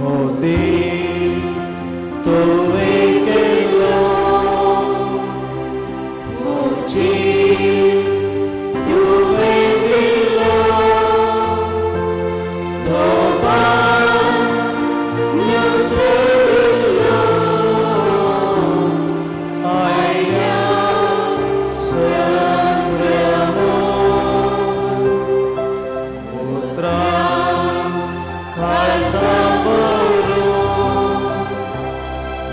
हो दीस तुवें केल्लो हो जीव तुवें दिलो तो बांदून सोडिल्लो आयल्या संभ्रमो उतरां काळजां भरून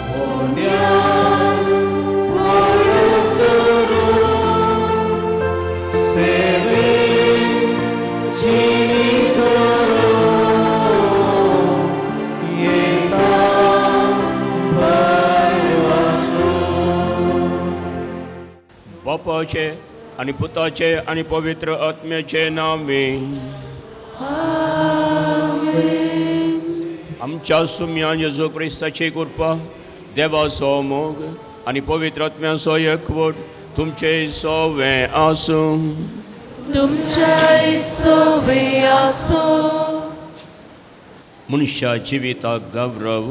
मोन्यांत पडून चोरून सेवेन जिणी जोरून येता भरवंसो. बापाचे आनी पुताचे आनी पवित्र आत्म्याचे नावे. आमच्या सुम्या जेजू क्रिस्ताची कृपा, देवाचो मोग आनी पवित्र आत्म्याचो एकवट तुमचे सोवे आसूं. तुमच्या सोवे आसो. मनशा जिविताक गौरव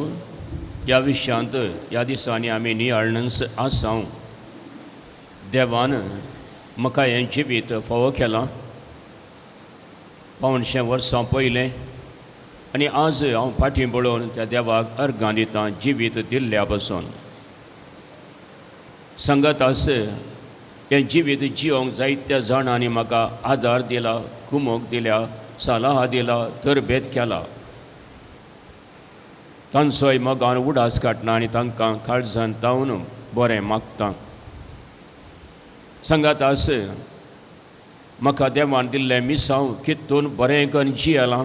ह्या विशयांत ह्या दिसांनी आमी नियाळणस आसाव. देवान म्हाका हें जिवीत फावो केलां 275 वर्सां पयलें आनी आज हांव फाटीं पळोवन त्या देवाक अर्गां दितां जिवीत दिल्ल्या पासून. सांगत आस हें जिवीत जियोंक जायत्या जाणांनी म्हाका आदार दिला, कुमोक दिल्या, सलाह दिला, तरबेत केला. तांचोय मोगान उडास काडटा आनी तांकां काळजान तावन बरें मागता. सांगात आस म्हाका देवान दिल्लें मिसांव कितून बरें करून जियेलां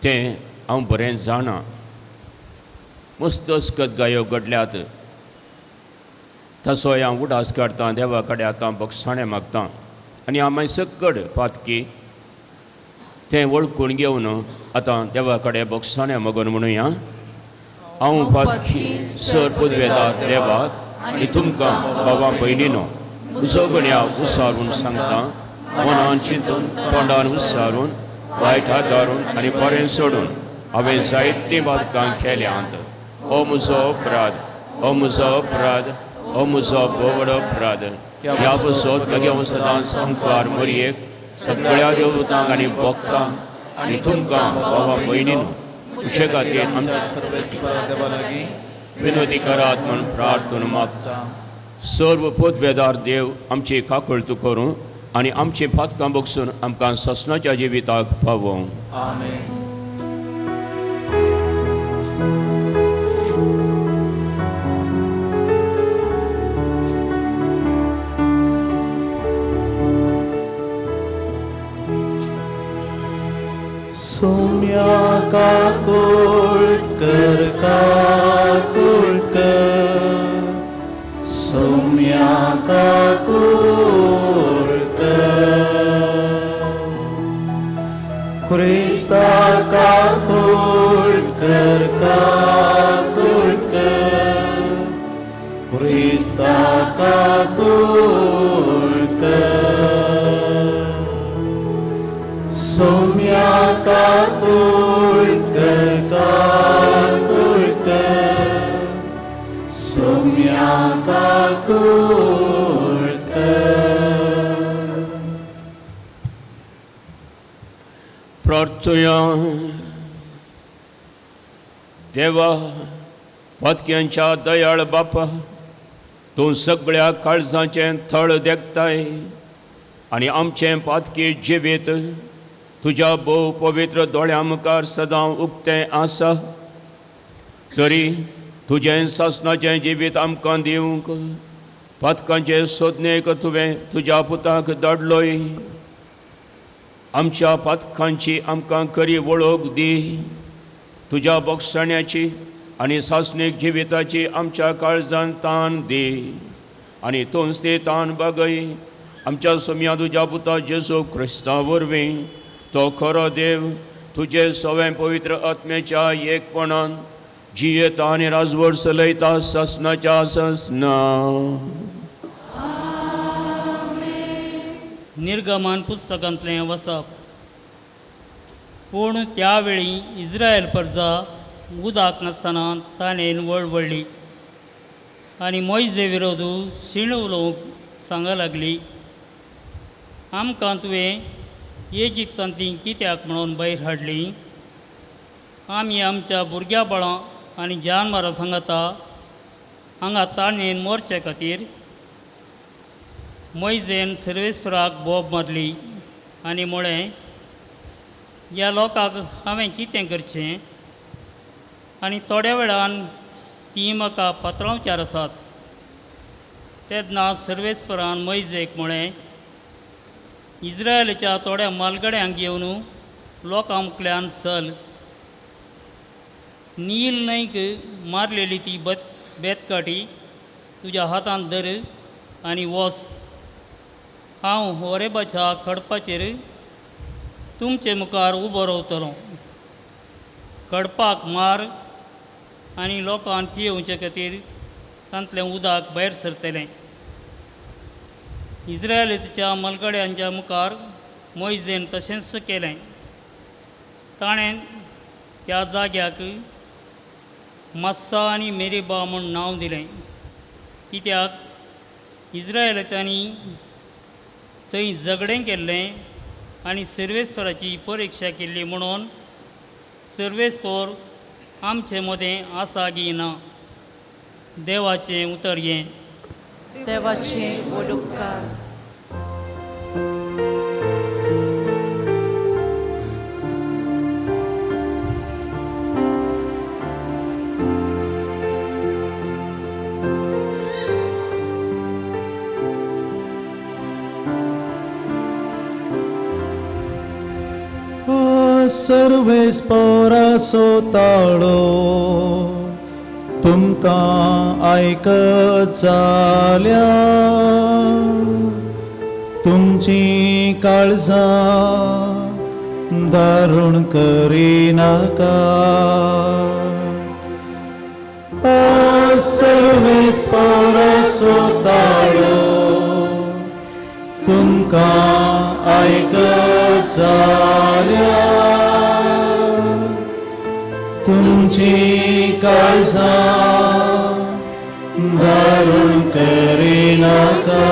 तें हांव बरें जाणा. मस्त अस्कत गायो घडल्यात तसोय हांव उडास काडटा. देवा कडेन आतां बक्षाणें मागता आनी हांव मागीर सक्कड पातकी तें वळखून घेवन आतां देवा कडेन बक्षाणें मागून म्हणुया. हांव पातकी सर पुदवेदार देवाक आनी तुमकां बाबा भयणीनो म्हजो गण्या उसारून सांगता, मनान चिंतून, तोंडान उसारून, वायट हातारून आनी बरें सोडून हांवें जायतीं पातकां केल्यांत. हो म्हजो अपराध, हो म्हजो अपराध, हो म्हजो भोवड अपराध. ह्या पसत म्हगे हांव सदांच सामकार मरयेक, सगळ्या देवतांक आनी भक्तांक आनी तुमकां बाबा भयणीनो तुजे खातीर आमच्या सर्वेस्पर देवा लागीं विनवती करात म्हूण प्रार्थना मागता. सर्व पदवेदार देव आमची काकळतू करूं आनी आमची फातकां बगसून आमकां ससनाच्या जिविताक पावोवं. आमेन. सोम्या काकुळट कर, काकुळट कर, सोम्या काकुळट कर, क्रिस्ता काकुळट कर, काकुळट कर, क्रिस्ता काकुळट कर, सोम्या काकुळट कर, काकुळट कर, सोम्या काकुळट कर. प्रार्थया. देवा, पातक्यांच्या दयाळ बापा, तूं सगळ्या काळजाचें थळ देखताय आनी आमचें पातकी जिवीत तुज्या भोव पवित्र दोळ्यां मुखार सदां उक्तें आसा. तरी तुजें सासणाचें जिवीत आमकां दिवंक पातकांचे सोदनेक तुवें तुज्या पुताक धाडलोय. आमच्या पातकांची आमकां खरी वळख दी. तुज्या बक्षण्याची आनी सासणीक जिविताची आमच्या काळजान तान दी आनी तूंच ती तान बागय आमच्या सोम्या तुज्या पुता जेजू क्रिस्ता वरवीं. तो खरो देव तुजे सवें पवित्र आत्म्याच्या एकपणान जियेता आनी राजवट चलयता ससनाच्या ससना. निर्गमन पुस्तकांतलें वसप. पूण त्यावेळी इस्रायल प्रजा उदक नासतना ताणें वळवळ्ळी आनी मोयजे विरोध शीण उलोवंक सांगा लागली, आमकां तुवें इजिप्तांतली कित्याक म्हणून भायर हाडली? आमी आमच्या भुरग्या बाळां आनी जानवरां सांगाता हांगा ताणें मोरचे खातीर. मोयजेन सर्वेस्वराक बोब मारली आनी म्हळें, ह्या लोकांक हांवें कितें करचें? आनी थोड्या वेळान तीं म्हाका पत्रावचार आसात. तेन्ना सर्वेस्वरान मोयजेक म्हळें, इज्रायलाच्या थोड्या म्हालगड्यांक घेवन लोकां मुखल्यान चल. नील न्हंयक मारलेली ती बेतकाठी तुज्या हातांत धर आनी वच. हांव होरेबाच्या खडपाचेर तुमचे मुखार उबो रावतलो. खडपाक मार आनी लोकांक पियेवचे खातीर तांतलें उदक भायर सरतलें. इज्रायलाच्या मलगड्यांच्या मुखार मोयजेन तशेंच केलें. ताणें त्या जाग्याक मस्सा आनी मेरीबा म्हूण नांव दिलें, कित्याक इज्रायलांनी थंय झगडें केल्लें आनी सर्वेस्वराची परिक्षा केल्ली म्हणून सर्वेस्वर आमचे मदें आसा गी ना. देवाचें उतर हें. देवाचें व्हड उपकार. सर्वेस्पोराचो ताळो तुमकां आयकत जाल्यार तुमचीं काळजां दारूण करिनाका. सर्वेस्पोराचो ताळो तुमकां आयकत जाल्यार तुमची काळजां दारूण करिनाका.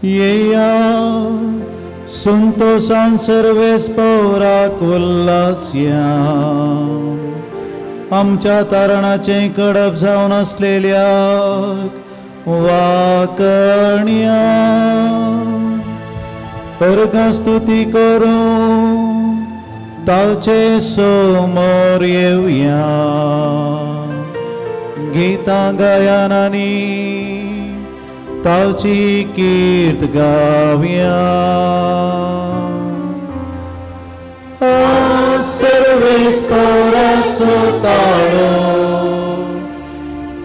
येया संतोषान सर्वेस्पोराक उल्हासया. आमच्या तारणाचें कडप जावन आसलेल्याक वाकणया अर्घां स्तुती करूं ताचे समोर येवया. गीतां गायनांनी ताची कीर्त गावया. सर्वेस्पोराचो ताळो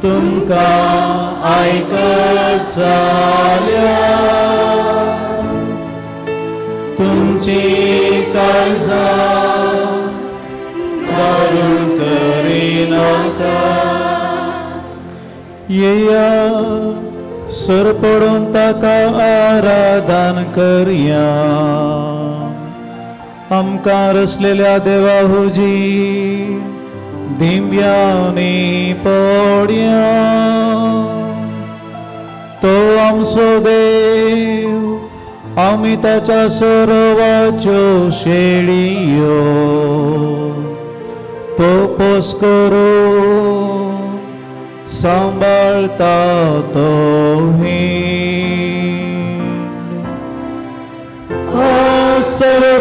तुमकां आयकत जाल्यार तुमची काळजां दारूण करिनाका. येया सरपडून ताका आराधन करया. आमकां रचलेल्या देवा हुजीर दिंब्यांनी पडया. तो आमचो देव, आमी ताच्या सरोवाच्यो शेळयो. तो पोस करून सांबाळता तो हीण.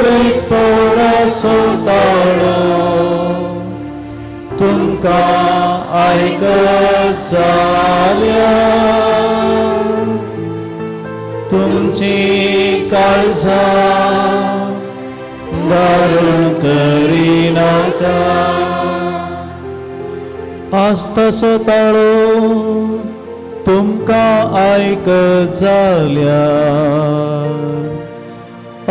सर्वेस्पोराचो ताळो तुमकां आयकत जाल्यार तुमची काळजां दारूण करिनाका. आसतसो ताळो तुमकां आयकत जाल्यार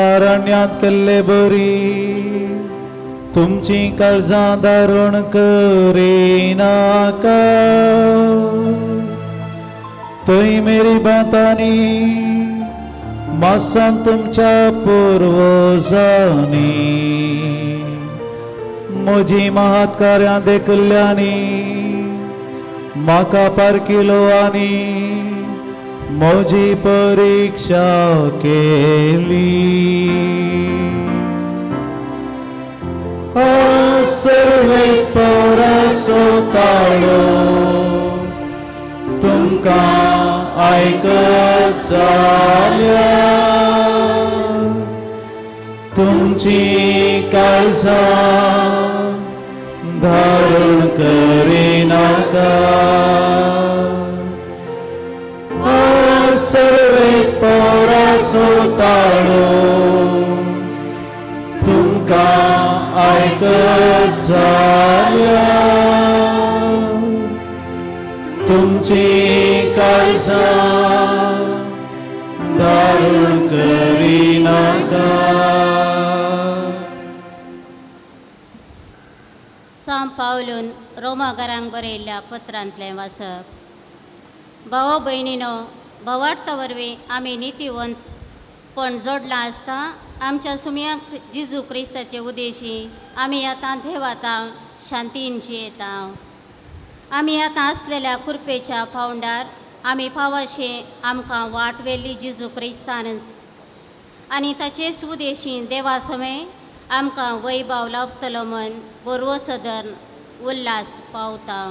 अरण्यांत केल्ले बरी तुमची काळजां दारूण करिनाका. थंय मेरी बातांनी मासान तुमच्या पुर्वजांनी म्हजी महात्कार्यां देखल्यांनी म्हाका पारखिलो आनी म्हजी परिक्षा केली. सर्वेस्पराचो ताळो तुमकां आयकत जाल्यार तुमची काळजां धारण करिनाका. सर्वेस्पराचो ताळो तुमकां आयकत जाल्यार तुमची काळजां धारण करिनाका. सांव पावलून रोमाघरांक बरयल्ल्या पत्रांतलें वाचप. भावो भयणीनो, भवार्था वरवीं आमी नितीवंतपण जोडलां आसता आमच्या सुमया जेजू क्रिस्ताचे उदेशी आमी आतां देवातां शांतीन जियेता. आमी आतां आसलेल्या कुरपेच्या पावंडार आमी पावाशे आमकां वाट व्हेल्ली जेजू क्रिस्तानच आनी ताचेच उदेशी देवा समें आमकां वैभाव लाभतलो म्हण बरवसो धरून उल्हास पावता.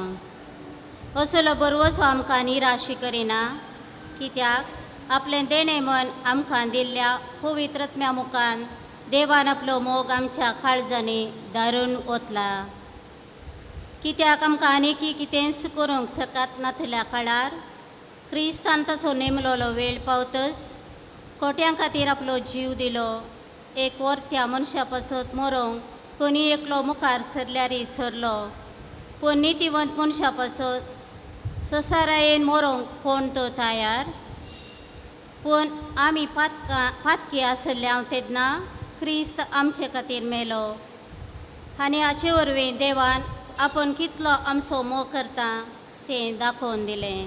असलो बरवसो आमकां निराशी करिना, कित्याक आपलें देणें मन आमकां दिल्ल्या पवित्रत्म्या मुखान देवान आपलो मोग आमच्या काळजांनी धारून ओतला. कित्याक आमकां आनीकी कितेंच करूंक शकत नातल्या काळार क्रिस्तान तसो नेमलोलो वेळ पावतच खोट्यां खातीर आपलो जीव दिलो. एक वरत्या मनशा पासत मरोंक कोणी एकलो मुखार सरल्यारी सरलो, पूण नितीवंत मनशा पासत ससारायेन मरोंक कोण तो तयार. पूण आमी पातकी आसले हांव तेन्ना क्रिस्त आमचे खातीर मेलो आनी हाचे वरवीं देवान आपूण कितलो आमचो मोग करता तें दाखोवन दिलें.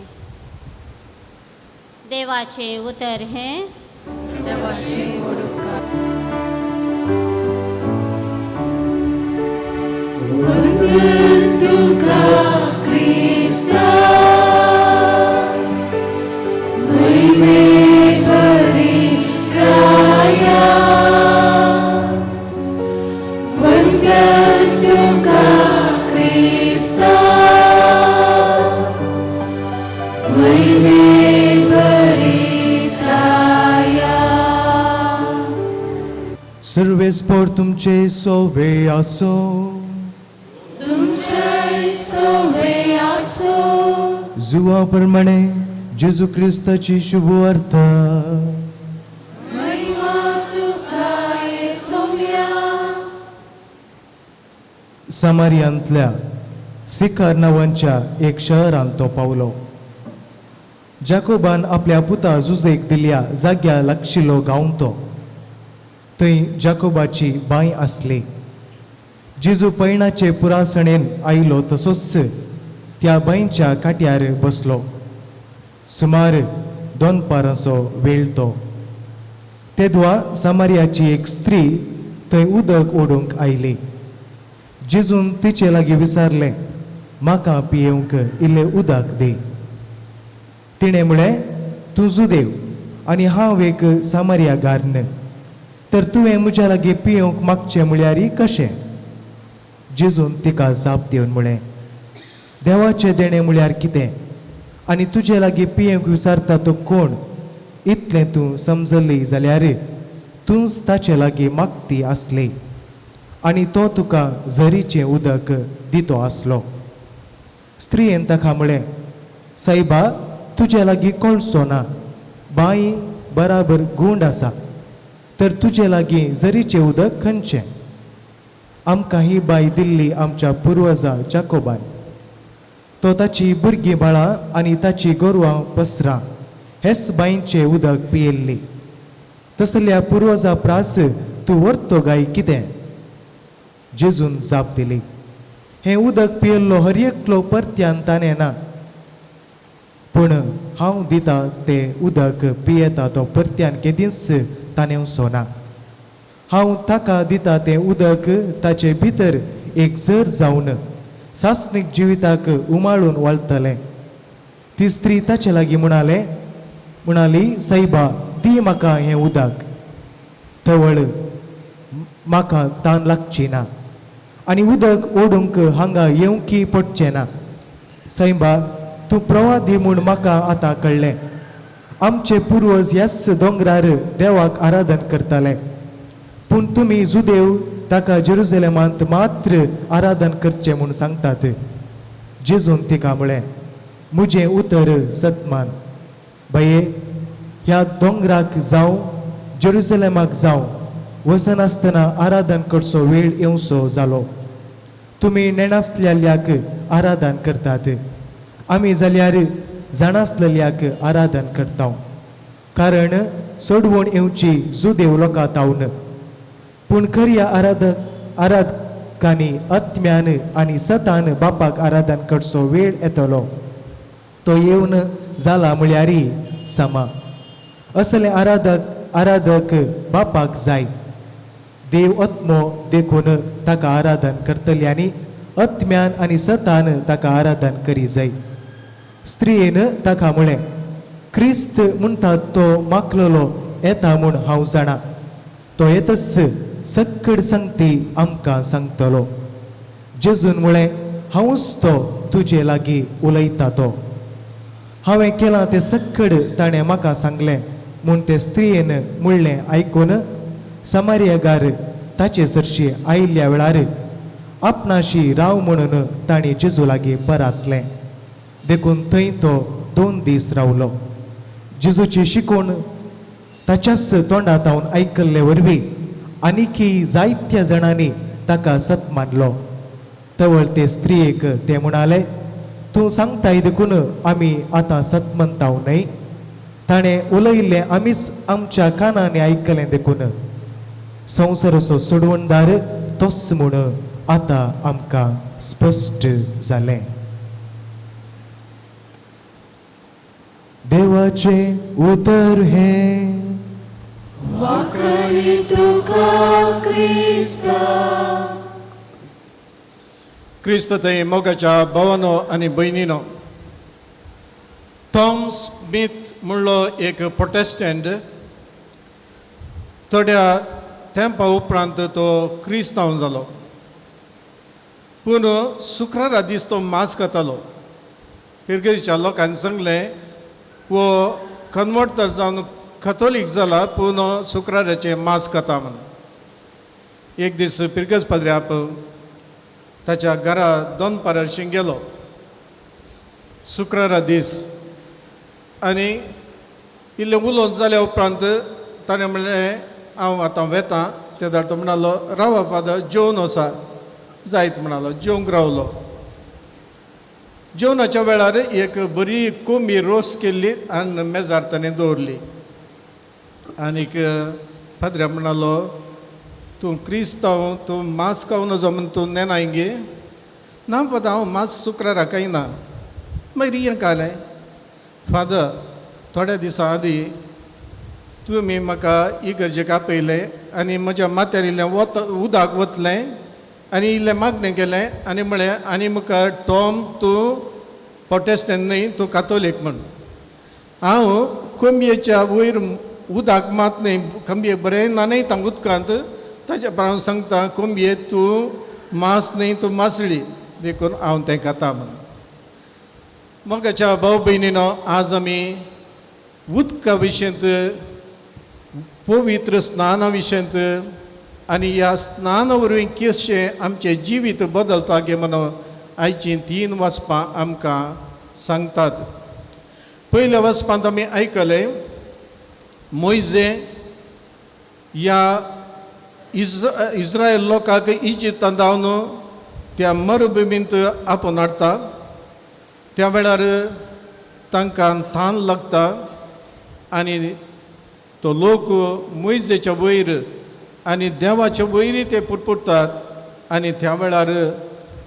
देवाचें उतर हें. देवाचें व्हड उपकार. वंदन तुका क्रिस्ता, महिमे परित्राया. वंदन तुका क्रिस्ता, महिमे परित्राया. सर्वेस्पर तुमचे सोवे आसो. तुमच्याय सोवे आसो. जुवा प्रमाणे जेजू क्रिस्ताची शुभ वार्ता. महिमा तुका सोम्या. समारियांतल्या सिकार नांवांच्या एक शहरांत तो पावलो. जाकोबान आपल्या पुता जुजेक दिल्या जाग्या लागशिल्लो गांव तो. थंय जाकोबाची बांय आसली. जेजू पयणाचे पुरासणेन आयलो तसोच त्या बांयच्या काट्यार बसलो. सुमार दोनपारांचो वेळ तो. तेदवा समारियाची एक स्त्री थंय उदक ओडूंक आयली. जेजून तिचे लागीं विचारलें, म्हाका पियेवंक इल्लें उदक दी. तिणें म्हळें, तूं जुदेव आनी हांव एक सामारिया गार्न, तर तुवें म्हज्या लागीं पियेवंक मागचें म्हळ्यार कशें? जेजून तिका जाप दिवन म्हळें, देवाचें देणें म्हळ्यार कितें आनी तुजे लागीं पियेवंक विचारता तो कोण इतलें तूं समजली जाल्यार तूंच ताचे लागीं मागती आसली आनी तो तुका झरीचें उदक दितो आसलो. स्त्रियेन ताका म्हळें, सायबा, तुजे लागीं कळचो ना, बांय बराबर गूंड आसा, तर तुजे लागीं झरीचें उदक खंयचें? आमकां ही बांय दिल्ली आमच्या पुर्वजा जाकोबान. तो ताची भुरगीं बाळां आनी ताची गोरवां पसरां हेच बांयचें उदक पियेल्ली. तसल्या पुर्वजा प्रास तूं व्हरतो गाय कितें? जेजून जाप दिली, हें उदक पियेल्लो हर एकलो परत्यान ताणें ना, पूण हांव दिता तें उदक पियेता तो परत्यान केदींच ताणेंवचो ना. हांव ताका दिता तें उदक ताचे भितर एक जर जावन सासणीक जिविताक उमाळून वळतलें. ती स्त्री ताचे लागीं म्हणाली, सायबा, दी म्हाका हें उदक, तवळ म्हाका तान लागची ना आनी उदक ओडूंक हांगा येवंकी पडचें ना. सायबा, तूं प्रवादी म्हूण म्हाका आतां कळ्ळें. आमचे पुर्वज ह्याच दोंगरार देवाक आराधन करताले, पूण तुमी जुदेव ताका जेरुजलेमांत मात्र आराधन करचें म्हूण सांगतात. जेजून तिका म्हळें, म्हजें उतर सतमान. बाये, ह्या दोंगराक जावं जेरुजलेमाक जावं वचनासतना आराधन करचो वेळ येवचो जालो. तुमी नेणासलेल्याक आराधन करतात, आमी जाल्यार जाणासलेल्याक आराधन करता, कारण सोडवण येवची जुदेव लोकां तावन. पूण खऱ्या आराधकांनी आत्म्यान आनी सतान बापाक आराधन करचो वेळ येतलो, तो येवन जाला म्हळ्यार समा. असले आराधक बापाक जाय. देव आत्मो देखून ताका आराधन करतली आनी आत्म्यान आनी सतान ताका आराधन करी जाय. स्त्रियेन ताका म्हळें, क्रिस्त म्हणटात तो माकलेलो येता म्हूण हांव जाणा, तो येतच सक्कड संगती आमकां सांगतलो. जेजून म्हळें, हांवूच तो तुजे लागीं उलयता तो. हांवें केलां तें सक्कड ताणें म्हाका सांगलें म्हूण ते स्त्रियेन म्हणलें आयकून समारियागार ताचे सरशी आयिल्ल्या वेळार आपणाशी राव म्हणून तांणी जेजू लागीं परातलें. देखून थंय तो 2 दीस रावलो. जेजूची शिकवण ताच्याच तोंडांत आयकल्ले वरवीं आनीकी जायत्या जाणांनी ताका सत मानलो. तवळ ते स्त्रियेक ते म्हणाले, तूं सांगताय देखून आमी आतां सत मानताव न्हय? ताणें उलयिल्लें आमीच आमच्या कानांनी आयकलें देखून संवसाराचो सोडवणदार तोच म्हूण आतां आमकां स्पश्ट जालें. देवाचें उतर हें. वाकणी तुका क्रिस्ता. क्रिस्त थंय मोगाच्या भावानो आनी भयणीनो, टॉम स्मिथ म्हणलो एक प्रोटेस्टंट थोड्या तेंपा उपरांत तो क्रिस्तांव जालो. पूण शुक्रारा दीस तो मास खातालो. पिरगेच्या लोकांनी सांगलें, वो कन्वर्ट तर जावन कथोलीक जाला, पूण शुक्राराचें मास खाता म्हूण. एक दीस पिरगेज पाद्र्याप ताच्या घरा दनपाराशी गेलो शुक्रारा दीस, आनी इल्लें उलोवन जाल्या उपरांत ताणें म्हणलें, हांव आतां वेतां. तेदार तो म्हणालो, रावा फादर, जेवन वसा. जायत म्हणालो, जेवंक रावलो. जेवणाच्या वेळार एक बरी कोंबी रोस केल्ली आनी मेजार ताणें दवरली. आनीक पाद्र्या म्हणालो, तूं क्रिस्तांव, तूं मांस खावं नजो म्हूण तूं नेणाय गे? ना फादर, हांव मांस शुक्रारा खायना. मागीर हें कालें? फादर, थोड्या दिसां आदीं तुमी म्हाका इगर्जेक आपयलें आनी म्हज्या माथ्यार इल्लें वत उदक वतलें आनी इल्लें मागणें केलें आनी म्हळें, आनी मुखार टॉम तूं प्रोटेस्टंट न्हय, तूं कातोलीक म्हूण. हांव कोंबयेच्या वयर उदक मात न्हय, कोंबयेक बरें न्हाणयता उदकांत, ताच्या हांव सांगता, कोंबये तूं मांस न्हय, तूं मासळी, देखून हांव तें खाता म्हूण. मोगाच्या भाव भयणीनो, आज आमी उदका विशयंत, पवित्र स्नाना विशयंत आनी ह्या स्नाना वरवीं कशें आमचें जिवीत बदलता गे म्हणून आयचीं 3 वाचपां आमकां सांगतात. पयल्या वाचपांत आमी आयकलें, मोयजे ह्या इस्रायल लोकांक इजिप्तांत धांवन त्या मरुभुमींत आपोवन हाडटा. त्या वेळार तांकां तान लागता आनी तो लोक मोयजेच्या वयर आनी देवाच्या वयरी ते पुरपुरतात. आनी त्या वेळार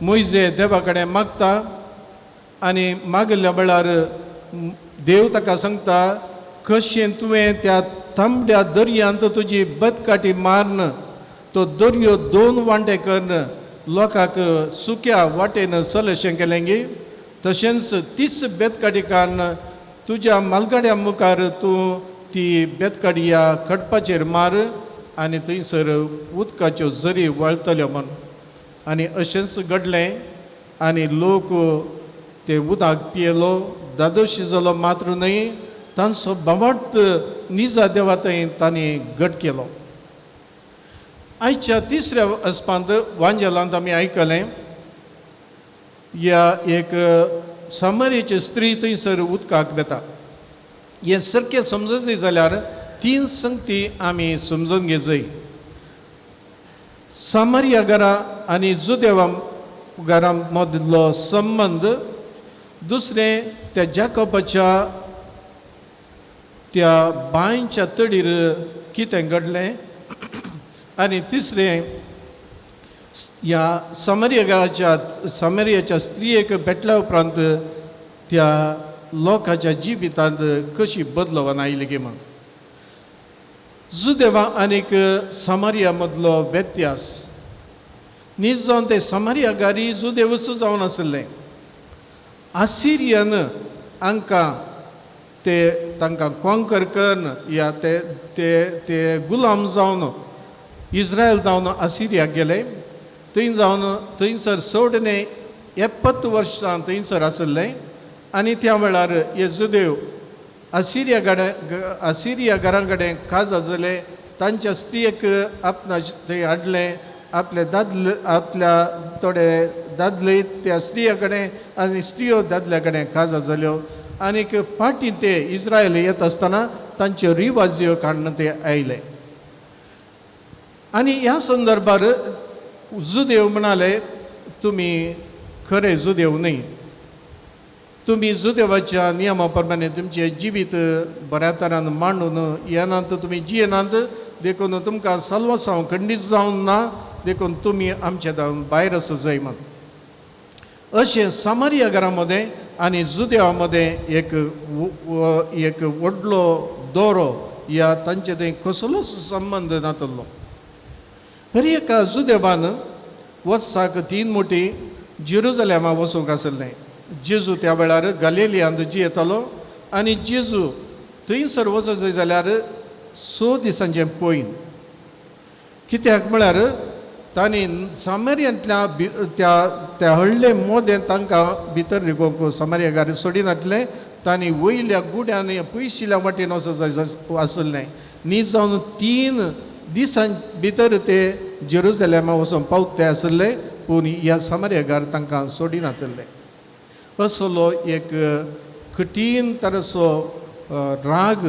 मोयजे देवा कडेन मागता आनी मागिल्ल्या वेळार देव ताका सांगता, कशें तुवें त्या तांबड्या दर्यांत तुजी बदकाटी मारून तो दर्यो 2 वांटे करून लोकांक सुक्या वाटेन चलशें केलें गी, तशेंच तीच बेतकाडीकान तुज्या मालगाड्या मुखार तूं ती बेतकाडया खडपाचेर मार आनी थंयसर उदकाच्यो जरी वळतल्यो म्हण. आनी अशेंच घडलें आनी लोक ते उदक पियेलो, दादोशी जालो मात्र न्हय, तांचो बावार्थ निजा देवा थंय तांणी घट केलो. आयच्या तिसऱ्या असपांत वांजेलांत आमी आयकलें, ह्या एक सामरेची स्त्री थंयसर उदकाक वेता. हें सारकें समजत जाल्यार तीन संगती आमी समजून घेवजय. सामरिया घरा आनी जुदेवा घरा मदलो संबंद, दुसरें त्या जाकोबाच्या त्या बांयच्या तडीर कितें घडलें, आनी तिसरें ह्या सामरिया घराच्या सामरियाच्या स्त्रियेक भेटल्या उपरांत त्या लोकांच्या जिवितांत कशी बदलवन आयली गे म्हण. जुदेवा आनीक सामरिया मदलो व्यत्यास नीज जावन ते सामरिया गारी जुदेवूच जावन आशिल्लें. आसिरियन हांकां ते तांकां कॉंकर करून या ते ते ते गुलाम जावन इस्रायल जावन आसिरियाक गेले. थंय जावन थंयसर सोडणे 70 वर्सां थंयसर आशिल्लें. आनी त्या वेळार हे जुदेव आसिरिया कडेन आसिरिया घरां कडेन काजा जाले, तांच्या स्त्रियेक आपणा थंय हाडलें, आपले दादले आपल्या थोडे दादले त्या स्त्रिया कडेन आनी स्त्रियो दादल्या कडेन काजा जाल्यो. आनीक फाटीं ते इस्रायल येत आसतना तांच्यो रिवाज्यो काडून ते आयले. आनी ह्या संदर्भार जुदेव म्हणाले, तुमी खरे जुदेव न्हय, तुमी जुदेवाच्या नियमा प्रमाणे तुमचें जिवीत बऱ्या तरान मांडून येनात, तुमी जियेनात, देखून तुमकां सल्वासांव खंडीत जावन ना, देखून तुमी आमच्या जावन भायर आसा जाय म्हण. अशें सामरिया घरा मदें आनी जुदेवा मदें एक एक व्हडलो दोरो ह्या तांचे थंय कसलोच संबंद नातलो. हर एका जुदेवान वर्साक 3 मुठी जेरुजलेमा वचूंक आसलें. जेजू त्या वेळार गालिलियांत जियेतालो आनी जेजू थंयसर वचत जाय जाल्यार 6 दिसांचें पयन, कित्याक म्हळ्यार तांणी सामरियांतल्या त्या त्या हळ्ळे मोदें तांकां भितर रिगोवंक सामरिया घरा सोडिनातलें. तांणी वयल्या गुड्यान पयशिल्ल्या वाटेन वचत जाय आसलें. न्ही जावन 3 दिसां भितर ते जेरुजलेमा वचून पावते आसले, पूण ह्या सामरिया घर तांकां सोडिनातलें. असलो एक कठीण तराचो राग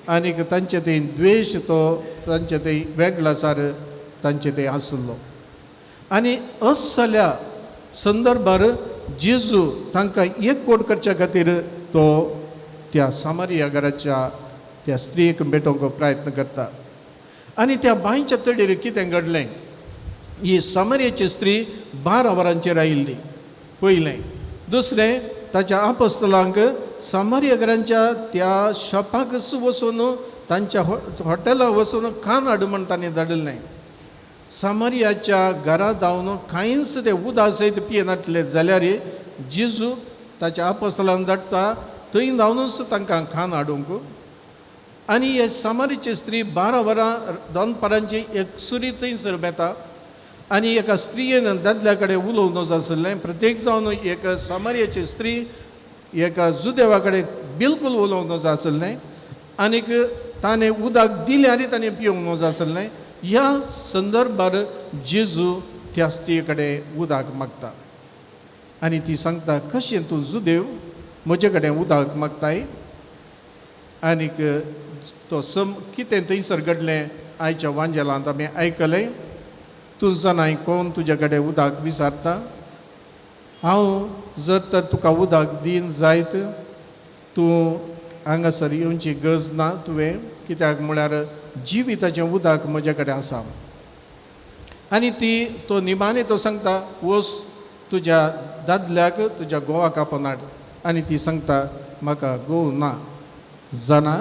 आनीक तांचे थंय द्वेश तो तांचे थंय वेगळासार तांचे थंय आसलो. आनी असल्या संदर्भार जेजू तांकां एकवट करच्या खातीर तो त्या सामरिया घराच्या त्या स्त्रियेक भेटोवंक प्रयत्न करता. आनी त्या बांयच्या तडीर कितें घडलें, ही सामरियाची स्त्री 12 वरांचेर आयिल्ली पयलें. दुसरें, ताच्या आपस्तलांक सामरिया घरांच्या त्या शॉपाकच वचून तांच्या हॉटेलाक वचून खाण हाड म्हण तांणी धाडिल्लें. सामरियाच्या घरा धांवन कांयच ते उदक सयत पियेनातले जाल्यार जेजू ताच्या आपस्तलांक धाडटा थंय धांवनूच तांकां खाण हाडूंक. आनी हे सामरियाची स्त्री 12 वरां दनपारांची एक सुरी थंयसर बेता आनी एका स्त्रियेन दादल्या कडेन उलोवंक नजो आसलें. प्रत्येक जावन एक सामरियाची स्त्री एका जुदेवा कडेन बिलकूल उलोवंक नजो आसलें आनीक ताणें उदक दिलें आनी ताणें पिवंक नजो आसलें. ह्या संदर्भार जेजू त्या स्त्रिये कडेन उदक मागता आनी ती सांगता, कशें तूं जुदेव म्हजे कडेन उदक मागताय? आनीक तो सम कितें थंयसर घडलें आयच्या वांजेलांत आमी आयकलें. तूं जाणाय कोण तुज्या कडेन उदक विचारता, हांव जर तर तुका उदक दीन जायत तूं हांगासर येवची गरज ना तुवें, कित्याक म्हळ्यार जिविताचें उदक म्हज्या कडेन आसा. आनी ती तो निमाणे तो सांगता, वच तुज्या दादल्याक तुज्या घोवाक आपोवन हाड. आनी ती सांगता, म्हाका घोव ना. जाणा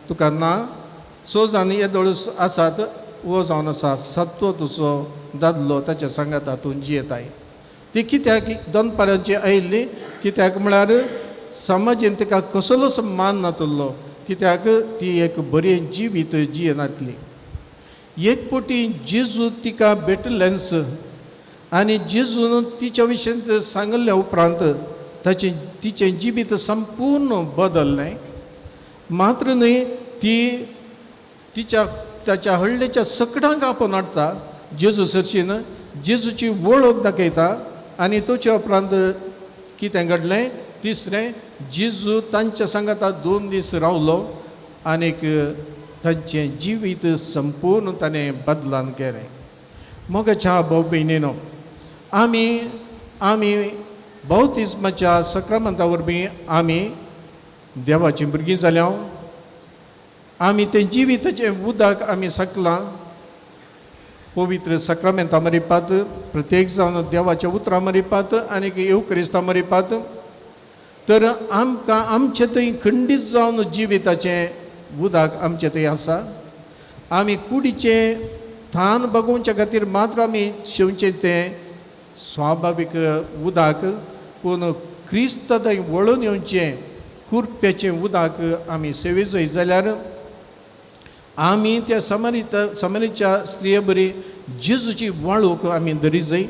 तुका ना, 6 जाण येदोळ आसात, हो जावन आसा सत्व तुजो दादलो ताच्या सांगाता तूं जियेताय. ती कित्याक दनपारांची आयिल्ली, कित्याक म्हळ्यार समाजेन तिका कसलोच मान नातुल्लो, कित्याक ती एक बरें जिवीत जियेनातली. एक पटी जेजू तिका भेटलेंच आनी जेजून तिच्या विशीं सांगल्या उपरांत ताचें तिचें जिवीत संपूर्ण बदललें. मात्र न्हय ती तिच्या ताच्या हळ्ळेच्या सकडांक आपोवन हाडटा जेजू सरशीन, जेजूची वळख दाखयता. आनी ताच्या उपरांत कितें घडलें, तिसरें जेजू तांच्या सांगाता 2 दीस रावलो आनीक तांचें जिवीत संपूर्ण ताणें बदलान केलें. मोगाच्या भाव भयणीनो, आमी आमी बौतिज्माच्या सक्रामंता वरवीं आमी देवाचीं भुरगीं जाल्या. आमी तें जिविताचें उदक आमी सकलां पवित्र सक्रामेंता मरिपात, प्रत्येक जावन देवाच्या उतरां मरिपात आनी येवक्रिस्ता मरिपात. तर आमकां आमचें थंय खंडीत जावन जिविताचें उदक आमचें थंय आसा. आमी कुडीचें थान बगोवच्या खातीर मात्र आमी शेवचें तें स्वाभावीक उदक, पूण क्रिस्त थंय वळून येवचें कुरप्याचें उदक आमी सेवे जाय जाल्यार आमी त्या समारीच्या स्त्रिये बरी जेजूची वाळूक आमी धरी जाय,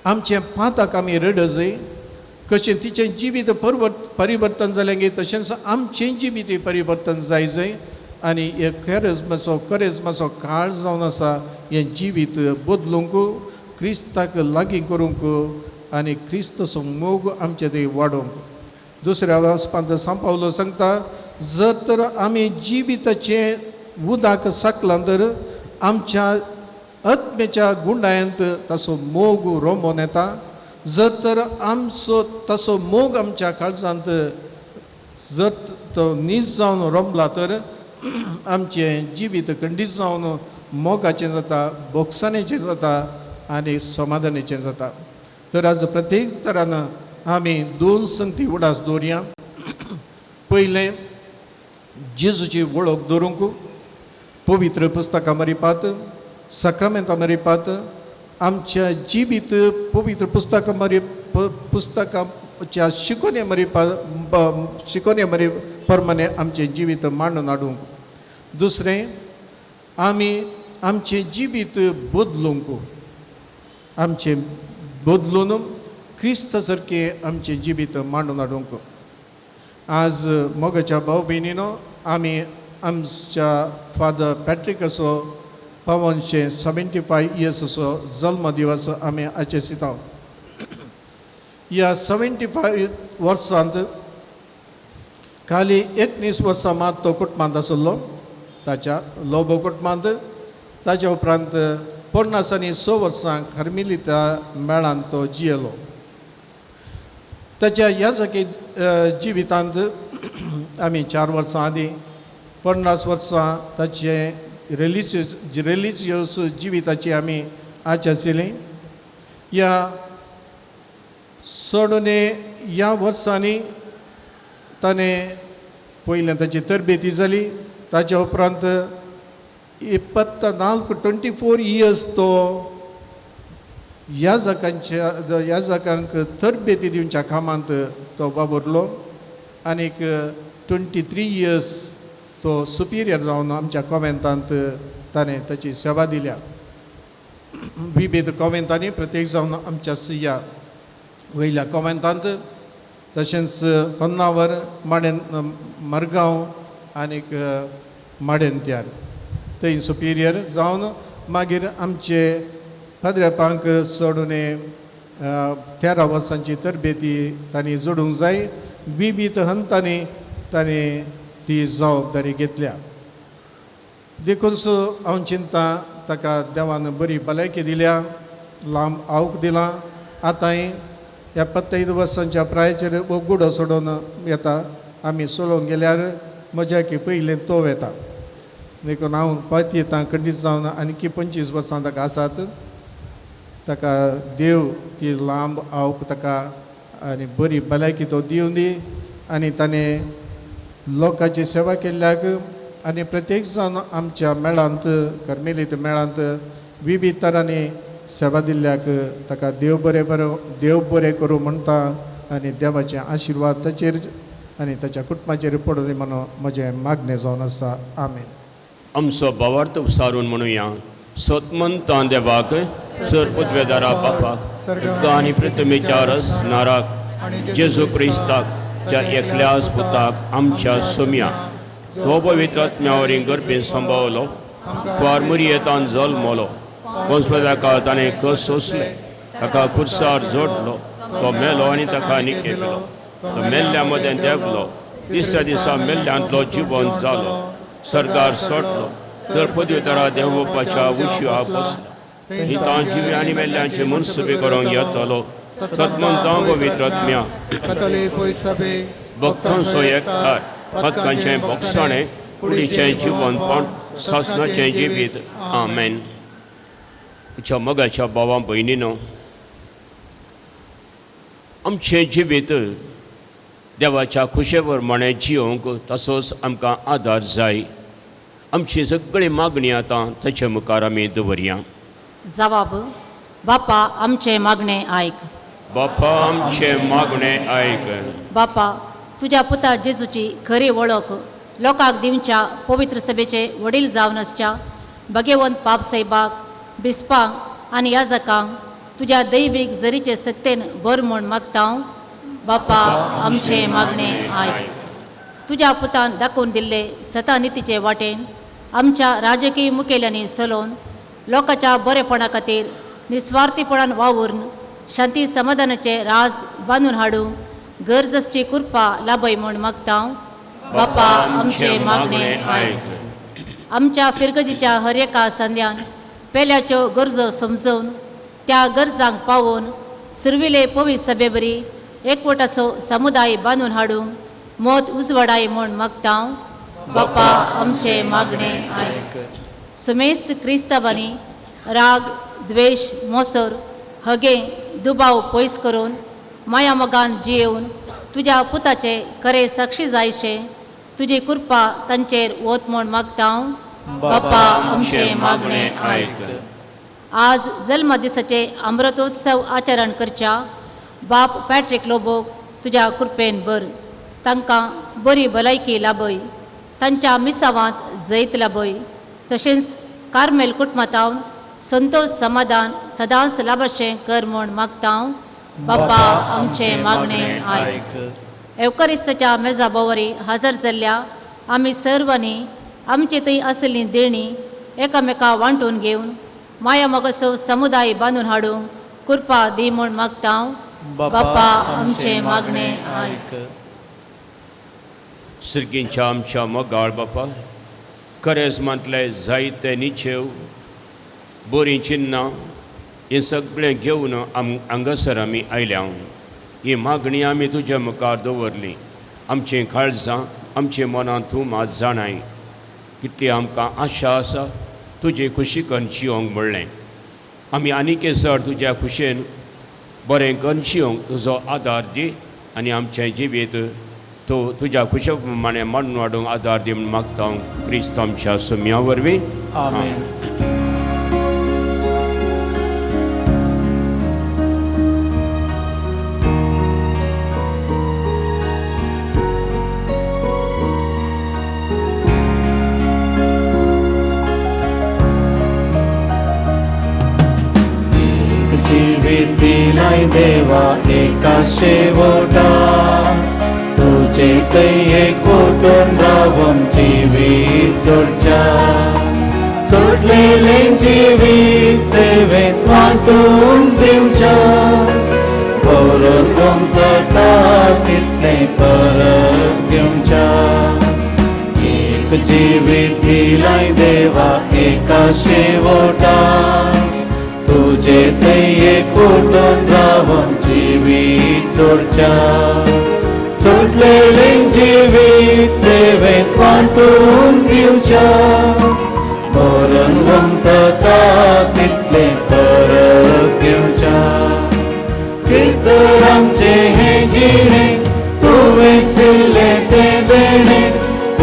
आमचें पाताक आमी रड जाय. कशें तिचें जिवीत परिवर्तन जालें गे तशेंच आमचें जिवीत परिवर्तन जाय जाय. आनी एक करेजमाचो काळ जावन आसा हें जिवीत बदलूंक, क्रिस्ताक लागीं करूंक आनी क्रिस्तचो मोग आमचे थंय वाडोवंक. दुसऱ्या वाचपांत सांपावलो सांगता, जर तर आमी जिविताचें उदक सकलां तर आमच्या आत्म्याच्या गुंडायांत ताचो मोग रोमोन येता. जर तर आमचो ताचो मोग आमच्या काळजांत जर तो नीज जावन रोमला तर आमचें जिवीत खंडीत जावन मोगाचें जाता, बोगसाणेचें जाता आनी समाधानाचें जाता. तर आज प्रत्येक तरान आमी 2 संगती उडास दवरया. पयलें जेजूची वळख दवरूंक पवित्र पुस्तकां मरिपात, सक्रामेंतां मरिपात, आमच्या जिवीत पवित्र पुस्तकां मरी पुस्तकाच्या शिकोवणे मरिपा शिकोवणे मरी प्रमाणे आमचें जिवीत मांडून हाडूंक. दुसरें आमी आमचें जिवीत बदलूंक, आमचें बदलून क्रिस्त सारकें आमचें जिवीत मांडून हाडूंक. आज मोगाच्या भाव भयणीनो, आमी आमच्या फादर पॅट्रिकाचो 75 इयर्स असो जल्म दिवस आमी आचरिता. ह्या 75 वर्सांत खाली 19 वर्सां मात तो कुटुंबांत आसलो, ताच्या लोबो कुटुंबांत. ताच्या उपरांत 56 वर्सां कार्मेलिता मेळान तो जियेलो. ताच्या ह्या जागे जिवितांत आमी 4 वर्सां आदीं 50 वर्सां ताचे रिलिजियस जिविताची आमी आचरिल्ली. ह्या चडने ह्या वर्सांनी ताणें पयलें ताची तरबेती जाली. ताच्या उपरांत 24 इयर्स तो ह्या जाकांच्या ह्या जाकांक तरबेती दिवच्या कामांत तो वावुरलो. आनीक 23 इयर्स तो सुपिरियर जावन आमच्या कॉमेंतांत ताणें ताची सेवा दिल्या. विविध कॉमेंतांनी प्रत्येक जावन आमच्या ह्या वयल्या कॉमेंतांत, तशेंच होन्नावर, माडेन, मरगांव आनीक माडेंत्यार थंय सुपिरियर जावन मागीर आमचे पाद्रेपांक चडून 13 वर्सांची तरबेती तांणी जोडूंक जाय. विविध हंतांनी तांणी ती जबाबदारी घेतल्या. देखून सो हांव चिंता ताका देवान बरी भलायकी दिल्या, लांब आवक दिला. आतांय ह्या 75 वर्सांच्या प्रायचेर गुडो सोडून येता. आमी चलोवंक गेल्यार म्हज्या की पयलें तो वेता. देखून हांव पळत येता खंडीत जावन आनीकी 25 वर्सां ताका आसात. ताका देव ती लांब आवक ताका आनी बरी भलायकी तो दिवं दी. आनी ताणें लोकांची सेवा केल्ल्याक आनी प्रत्येक जाण आमच्या मेळांत कार्मेलीत मेळांत विविध तरांनी सेवा दिल्ल्याक ताका देव बरें बरें देव बरें करूं म्हणटा आनी देवाचे आशिर्वाद ताचेर आनी ताच्या कुटुंबाचेर पडूं दी म्हणून म्हजें मागणें जावन आसा. आमेन. आमचो भावार्थ सारून म्हणुया. सतमंतां देवाक सर पदवेदारा बापाक आनी प्रतिमेच्या रसनाराक जेजू क्रिस्ताक ज्या एकल्याच पुताक आमच्या सोम्या तो पवित्र आत्म्या गर्भेन संभावलो कुवार मुरयेतान जल्मलो कोंसपदाका ताणें कस सोंसलें ताका खुर्सार जोडलो तो मेलो आनी ताका निकेलो तो मेल्ल्या मदें देंवलो तिसऱ्या दिसा मेल्ल्यांतलो जिवन जालो सरकार सोडलो तर पदव्युत्तरा देंवोवपाच्या उशा बसलो हितां जिवी आनी मेल्ल्यांचे मनसुबे करूंक येतलो सतमंतां पवित्र आत्म्या भक्तांचो एकठार पदकांचें भोगसाणें कुडीचें जिवनपण सासणाचें जिवीत. आमेन. म्हज्या मोगाच्या भावां भयणीनो, आमचें जिवीत देवाच्या खुशे प्रमाणें जियोंक तसोच आमकां आदार जाय. आमची सगळी मागणी आतां ताचे मुखार आमी दवरया. जवाब. बापा आमचें मागणें आयक. बापा आमचें मागणें आयक. बापा तुज्या पुता जेजूची खरी वळख लोकांक दिवच्या पवित्र सभेचे वडील जावन आसच्या भगेवंत पाप साहेबाक बिस्पांक आनी याजकांक तुज्या दैवीक जरीचे सक्तेन भर म्हूण मागता हांव. बापा आमचें मागणें आयक. तुज्या पुतान दाखोवन दिल्ले सतानितीचे वाटेन आमच्या राजकीय मुखेल्यांनी चलोवन लोकांच्या बरेपणा खातीर निस्वार्थीपणान वावुरून शांती समाधानाचे राज बांदून हाडूंक गरज आसची कृपा लाभय म्हूण मागता हांव. बापा आमचें मागणें आयक. आमच्या फिरगजीच्या हर एका संद्यान पेल्याच्यो गरजो समजून त्या गरजांक पावोवन सुरविले पवी सभेबरी एकवटाचो समुदाय बांदून हाडूंक मत उजवाडाय म्हूण मागता हांव. बापा आमचें मागणें आयक. सुमेस्त क्रिस्तांवांनी राग द्वेश मोसर हगे दुबाव पयस करून माया मोगान जियेवन तुज्या पुताचे खरे साक्षी जायशे तुजी कृपा तांचेर वत म्हूण मागता हांव. बापा आमचें मागणें आयक. आज जल्म दिसाचे अमृतोत्सव आचरण करच्या बाप पॅट्रीक लोबोक तुज्या कृपेन भर तांकां बरी भलायकी लाभय तांच्या मिसावांत जैत लाभय तशेंच कार्मेल कुटुंबांत संतोष समाधान सदांच लाभशें कर म्हूण मागता हांव. बापा आमचें मागणें आयक. एवकरिस्ताच्या मेजा बोवरी हजर जाल्ल्या आमी सर्वांनी आमचे थंय आशिल्लीं देणीं एकामेका वांटून घेवन माया मोगाचो समुदाय बांदून हाडूंक कृपा दी म्हूण मागता हांव. बापा आमचें मागणें आयक. सिरगींच्या आमच्या मोगाळ बापा, करेजमांतले जायते निचेव बरीं चिन्नां हें सगळें घेवन हांगासर आमी आयल्या. ही मागणी आमी तुज्या मुखार दवरली. आमचीं काळजां आमची मनां तूं मात जाणाय कितली आमकां आशा आसा तुजी खुशी करून जियोंक म्हणलें. आमी आनीक सर तुज्या खुशेन बरें करून जियोंक तुजो आदार दी आनी आमचें जिवीत तूं तुज्या खुशे प्रमाणें मांडून हाडूंक आदार दी म्हूण मागता हांव क्रिस्त आमच्या सुम्या वरवीं. आमेन. जिवीत दिलाय देवा एका शेवटा तुजे थंय एकवटून रावन जिवीत सोडच्या सोडलेलें जिवीत सेवेंत वांटून दिवच्या बरोवन गमता तितलें परत घेवच्या. एक जिवीत दिलाय देवा एका शेवटा तुजे थंय एकवटून रावन जिवीत सोडच्या सोडलेलें जिवीत सेवेंत वांटून दिवच्या मरण गमता तितलें परत घेवच्या. कितर आमचें हें जिणें तुवेंच दिल्लें तें देणें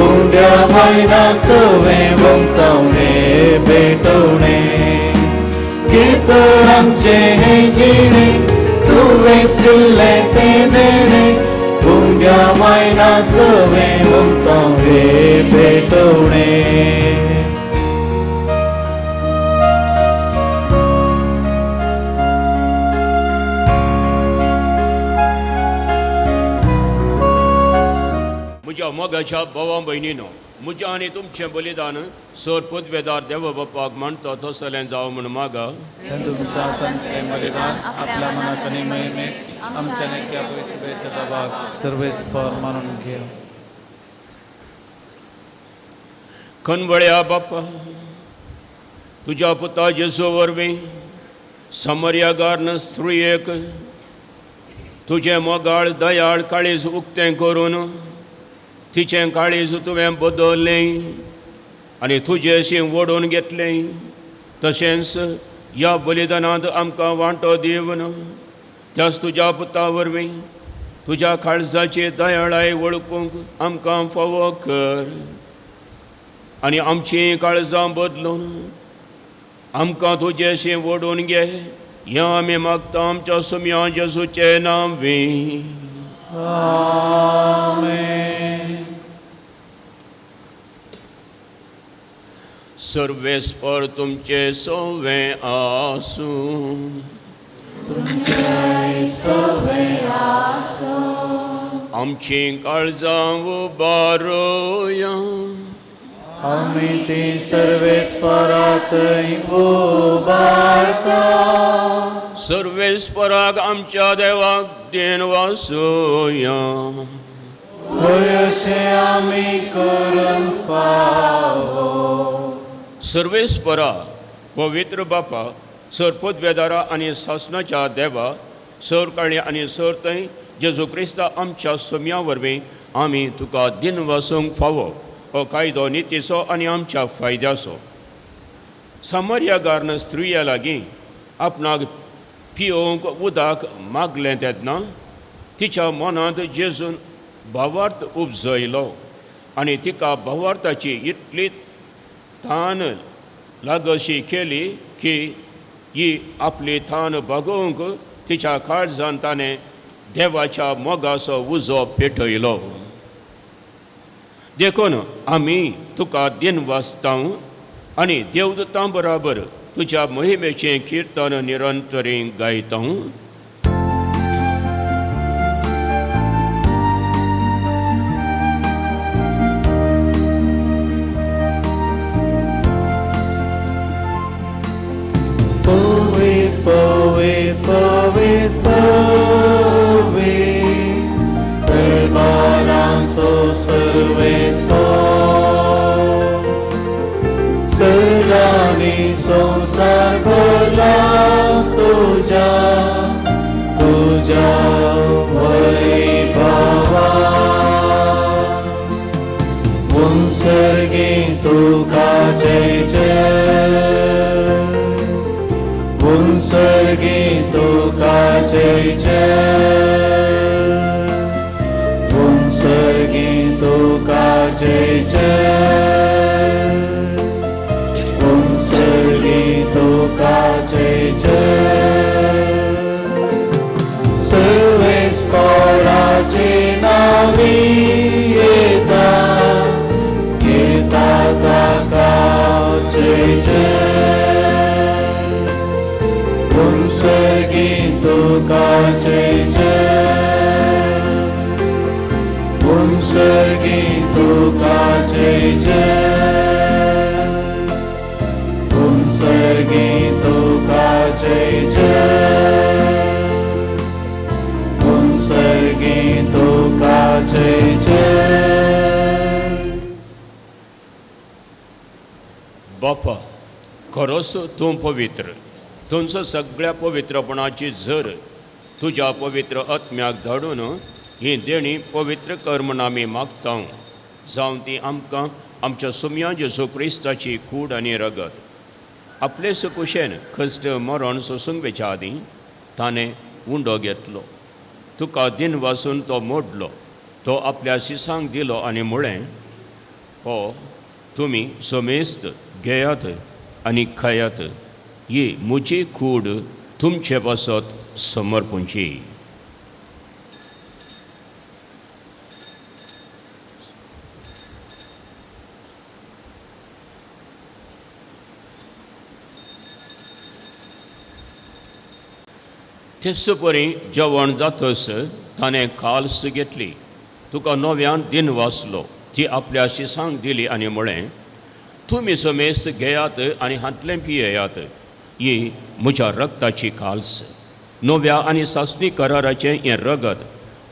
उंड्या भायना सवें वमतावणें भेटवणें. तर आमचें हें जिणें तुवेंच दिल्लें तें देणें हुंग्या मायना सवें ओंपता हे भेटवणें. म्हज्या मोगाच्या भावा भयणीनो, म्हज्या आनी तुमचें बलिदान सर पदवेदार देवा बापाक मानता तसलें जावं म्हूण मागा. तुमच्या हातांतलें बलिदान आपल्या मनात आनी महिमेक आमच्या नेक्या पवित्र दबाक सर्वेस्पर मानून घेव. खनवळ्या बापा, तुज्या पुता जेजू वरवीं समर्यागार्न स्त्रियेक तुजें मोगाळ दयाळ काळीज उक्तें करून तिचें काळीज तुवें बदललें आनी तुजेशी ओडून घेतलें, तशेंच ह्या बलिदानांत आमकां वांटो दिवन त्याच तुज्या पुता वरवीं तुज्या काळजाची दयाळाय वळखूंक आमकां फावो कर आनी आमचीं काळजां बदलून आमकां तुजेशी ओडून घे. ह्या आमी मागता आमच्या सुम्या जेजूचें नांवी. आमेन. सर्वेस्पर तुमचे सवें आसूं. आमचीं काळजां उबारोया. आमी ती सर्वेस्परातय उबारता. सर्वेस्पराक आमच्या देवाक देन वासोया. हय अशें आमी करूंक फावो. सर्वेस्परा पवित्र बापा, सर पदवेदारा आनी सासणाच्या देवा, सर काळी आनी सर थंय जेजू क्रिस्ता आमच्या सोम्या वरवीं आमी तुका दिन वासूंक फावो. हो कायदो नितीचो आनी आमच्या फायद्याचो. सामर्यागार्न स्त्रिया लागीं आपणाक पियोवंक उदक मागलें तेन्ना तिच्या मनांत जेजून भावार्थ उपजयलो आनी तिका भावार्थाची इतली तान लागशी केली की ही आपली थान भागोवंक तिच्या काळजान ताणें देवाच्या मोगाचो उजो पेटयलो. देखून आमी तुका दिन वाचता आनी देवदूतां बराबर तुज्या मोहिमेचें किर्तन निरंतरी गायता. पवित्र पवित्र पवित्र पवित्र दरबारांचो सर्वेस्पर, सर्गांनी संवसार भरला तुज्या तुज्या वैभवा. उत्सर्गी तुका जय जय, उत्सर्गी तुका जय जय, उत्सर्गी तुका जय जय, उत्सर्गी तुका जय जय. सर्वेस्पराचे नावी येता येता ताका जय जय, उत्सर्गी तुका जय जय, उत्सर्गी तुका जय जय, उत्सर्गी तुका जय जय, उत्सर्गी तुका जय जय. बापा, खरोच तूं पवित्र, तुमचो सगळ्या पवित्रपणाची झर तुज्या पवित्र आत्म्याक धाडून ही देणी पवित्र कर म्हूण आमी मागता. जावं ती आमकां आमच्या सुम्या जेजू क्रिस्ताची कूड आनी रगत. आपले सकुशेन खस्ट मरण सोसूंक वेच्या आदीं ताणें उंडो घेतलो, तुका दिन वासून तो मोडलो, तो आपल्या शिसांक दिलो आनी म्हळें, हो तुमी समेस्त घेयात आनी खायात, ही म्हजी कूड तुमचे पासत समर्पूंची. तेच परी जेवण जातस ताणें काल्स घेतली, तुका नव्यान दिन वाचलो, ती आपल्या शिसांक दिली आनी म्हळें, तुमी समेस्त घेयात आनी हांतलें पियेयात, ही म्हज्या रक्ताची काल्स, नव्या आनी सासणी कराराचें हें रगत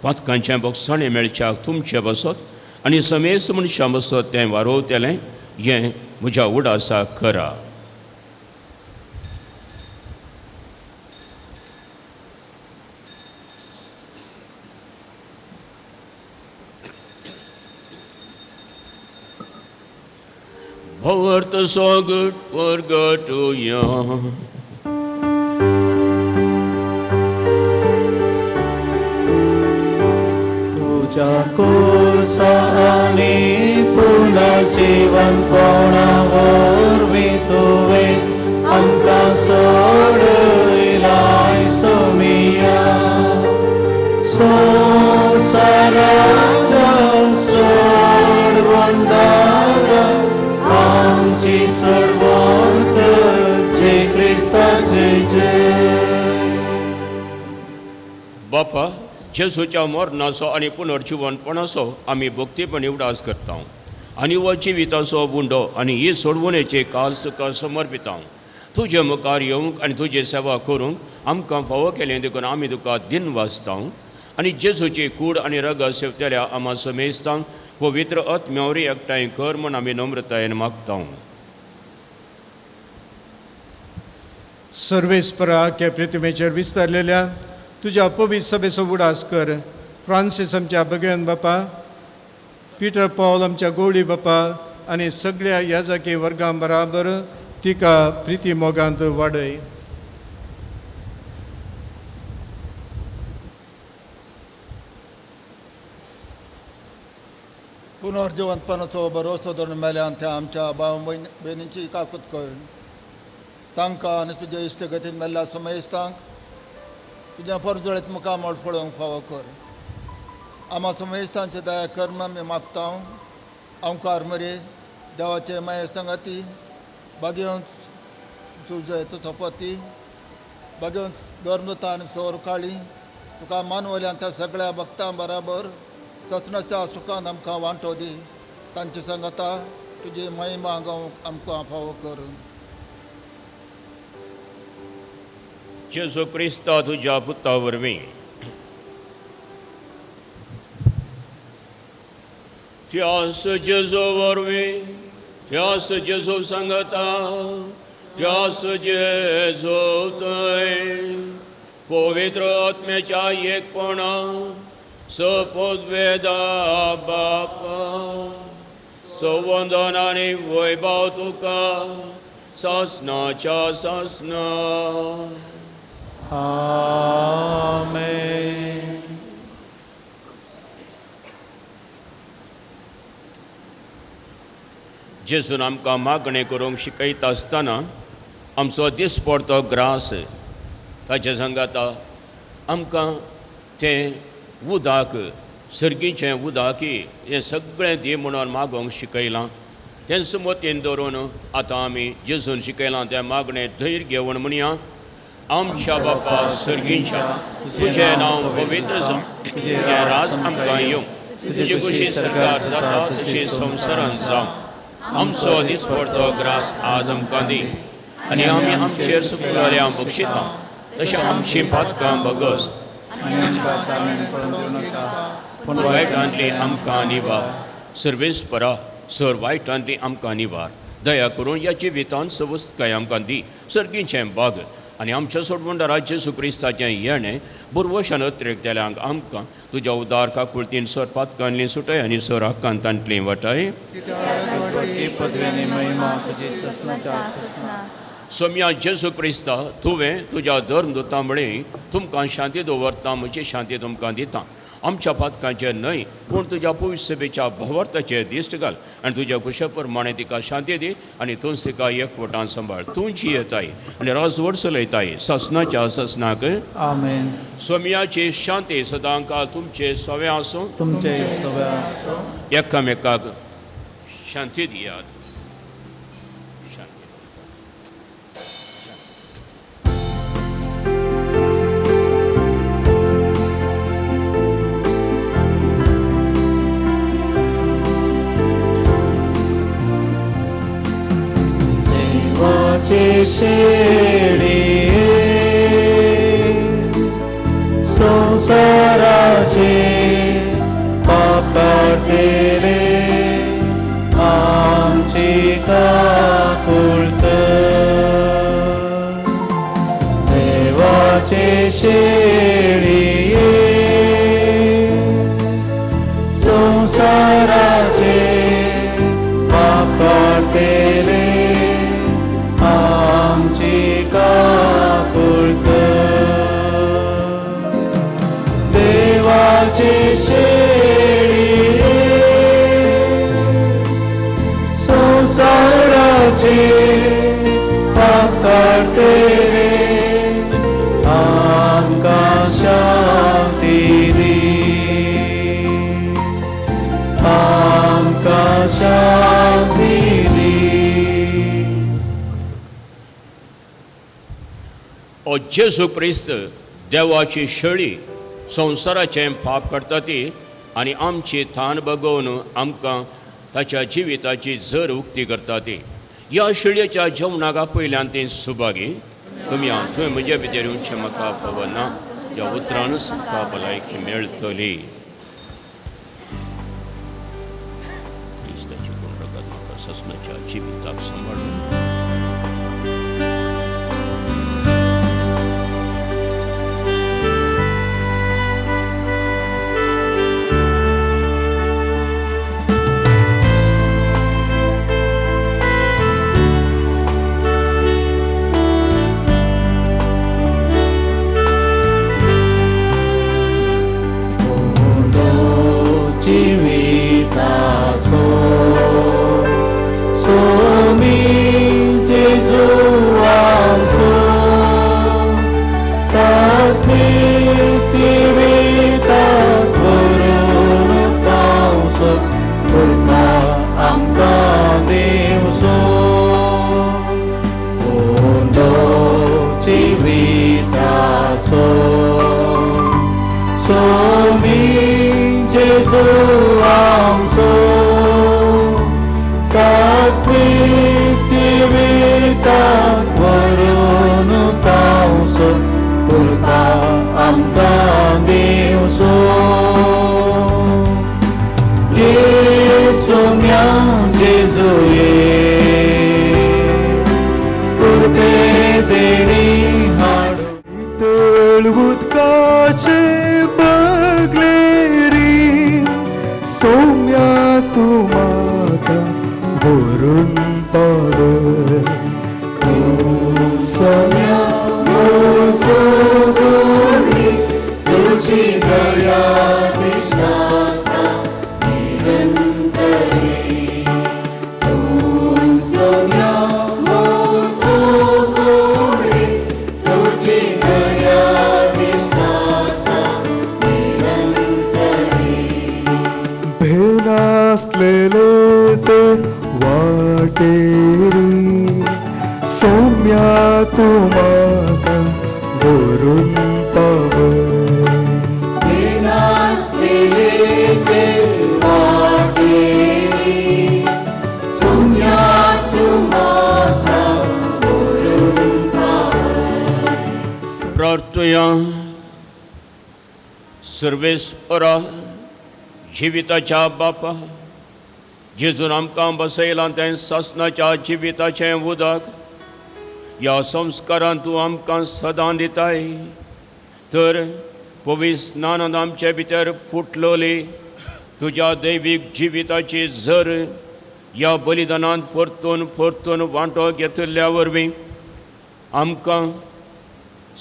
पातकांचें बोगसाणें मेळच्याक तुमचें बसत आनी समेस्त मनशां बसत तें वारोवतलें, हें म्हज्या उडासाक करा. भवर्त सोगट परगटुया. तुझ्या कोर्सा आनी पुनर्जीवनपणा वरवीं तुवें आमकां सोडयलाय सोमिया. संवसाराच्या सोडवणदारा आमची सोडवण करचे क्रिस्ताचे जय. बापा, जेजूच्या मरणाचो आनी पुनर्जिवनपणाचो आमी भक्तीपणी उडास करता आनी हो जिविताचो बुंडो आनी ही सोडवणेची काल तुका समर्पिता. तुजे मुखार येवंक आनी तुजी सेवा करूंक आमकां फावो केलें देखून आमी तुका दिन वाचता आनी जेजूची कूड आनी रगत सेवतल्या आमा समेस्तांक पवित्र आत्म्यावरी एकठांय कर म्हूण आमी नम्रतायेन मागता. सर्वेस्परा ह्या प्रतिमेचेर विस्तारलेल्या तुज्या पवित्र सभेचो उडास कर. फ्रांसीस आमच्या भगवन बापा, पिटर पॉल आमच्या गोवळी बापा आनी सगळ्या याजाकी वर्गां बराबर तिका प्रिती मोगांत वाडय. पुनर्जिवंतपणाचो भरोसो धरून मेल्यान त्या आमच्या भाव भयणींची काकूत कर. तांकां आनी तुज्या इश्टगतीन मेल्ल्या समेस्तांक तुज्या परजळीत मुखामळ पळोवंक फावो कर. आमा समेस्तांचे दया कर्म आमी मागता. ओंकार मरे देवाचे माये संगाती बागेवन सुजय सोपती बागेवन धर्मदूता आनी सौर काळी तुका मानवल्यान त्या सगळ्या भक्तां बराबर सचनाच्या सुखान आमकां वांटो दी. तांचे सांगाता तुजी महिमा गावंक आमकां फावो कर. जेजू क्रिस्ता तुज्या पुता वरवीं त्यास जेजू वरवीं त्यास जेजू सांगता त्यास जेजू थंय पवित्र आत्म्याच्या एकपणा सपदवेदा बापा संवंदन आनी वैभव तुका सासनाच्या सासना. आमेन. जेजून आमकां मागणें करूंक शिकयता आसतना आमचो दिसपडतो ग्रास ताचे सांगाता आमकां तें उदक सर्गीचें उदक हें सगळें दी म्हणून मागोवंक शिकयलां. तेंच मतीन दवरून आतां आमी जेजून शिकयलां तें मागणें धैर्य घेवन म्हणया. आमच्या बापा सर्गीच्या, तुजें नांव पवित्र जावं, तुजें राज आमकां येवं, तुजी खुशी सरकार जाता तशी संवसारांत जावं. आमचो दिसपडतो ग्रास आज आमकां दी आनी आमी आमचेर सुकलेल्या बक्षिता तशें आमची पातकां बगस पूण वायटांतली आमकां निवार. सर्वेस्परा सर वायटांतली आमकां निवार. दया करून ह्या जिवितांत सवस्तकाय आमकां दी सर्गीचें बाग आनी आमच्या सोडवणदारा जेजू क्रिस्ताचें येणें बुरवशान अत्रेकतल्यांक आमकां तुज्या उदार काकुळतीन सर पातकांतली सुटय आनी सर आकांतांतली वाटाय. सोम्या जेजू क्रिस्ता तुवें तुज्या धर्मदूता म्हळें तुमकां शांती दवरता म्हजी शांती तुमकां दिता. आमच्या पातकांचेर न्हय पूण तुज्या पवित्र सभेच्या भावार्थाचेर दिश्ट घाल आनी तुज्या कुशा प्रमाणे तिका शांती दी आनी तूंच तिका एकवटान सांबाळ. तूंची येताय आनी राजवट चलयताय ससनाच्या ससनाक. आमेन. सोमयाची शांती सदांकाळ तुमचे सवे आसूं. तुमचे सगळे आसो. एकामेकाक शांती दियात. शांती. देवाचे शेळी संसाराचे पाप काडटले आमची काकुळट. देवाचे शेळी संसाराचे पाप काडटले आमची काकुळट. देवाचे शेळी संसाराचे पाप काडटले आमकां शांती दी, आमकां शांती दी. ओ जेजू क्रिस्त देवाची शेळी संवसाराचें पाप करता ती आनी आमची थान बगोवन आमकां ताच्या जिविताची झर उक्ती करता ती. ह्या शेळयेच्या जेवणाक आपयल्यान ती सुभागी तुमी थंय म्हजे भितर येवचें म्हाका फावना, ज्या उतरानूच म्हाका भलायकी मेळटली. क्रिस्ताची गुण रगत म्हाका ससनाच्या जिविताक सांबाळून. जिवितासो सोमी जेजू आमचो सासणी जिविताक व्हरून पावसो कृपा आमकां दिवचो. उंडो जिवितासो सोमी जेजू आमचो सासणी जिविताक व्हरून पावसो कृपा आमकां दिवचो. येसोम्या जेजू ये कृपे देणी हाडू. तळ उदकाचे बगलेरी सौम्या तूं म्हाका व्हरून पावय. सोम्या मोसो गोडी तुजी दया विश्वासा निरंतरी. तूं सोम्या मोसो गोडी तुजी दया विश्वासा निरंतरी. भेनासलेले ते वाटेरी सौम्या तूं म्हाका व्हरून पावय. भेनासलेले ते वाटेरी सौम्या तूं म्हाका व्हरून पावय. प्रार्थया. सर्वेस्परा जिविताच्या बापा, जेजून आमकां बसयलां तें सासणाच्या जिविताचें उदक ह्या संस्कारान तूं आमकां सदां दिताय, तर पवित्र स्नानान आमचे भितर फुटलोली तुज्या दैवीक जिविताची झर ह्या बलिदानांत परतून परतून वांटो घेतिल्ल्या वरवीं आमकां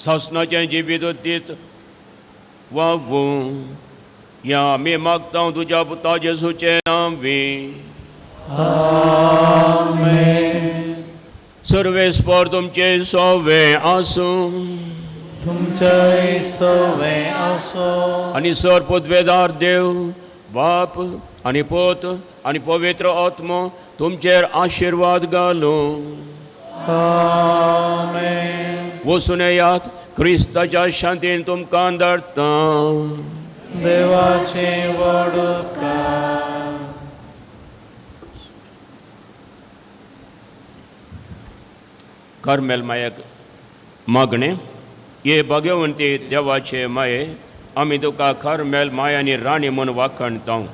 सासणाचें जिवीत दीत वावूं. या आमी मागता तुज्या पुता जेजूचें नांवी. सर्वेस्पर तुमचे सोवे आसूं. तुमच्याय सवे आसो. आनी सर पदवेदार देव बाप आनी पोत आनी पवित्र आत्मो तुमचेर आशिर्वाद घालूं. आमेन. वचून येयात, क्रिस्ताच्या शांतीन तुमकां धाडटा. देवाचे व्हड उपकार. कार्मेल मायेक मागणें. हे भाग्यवंती देवाचे माये, आमी तुका कार्मेल माय आनी राणी म्हूण वाखणता.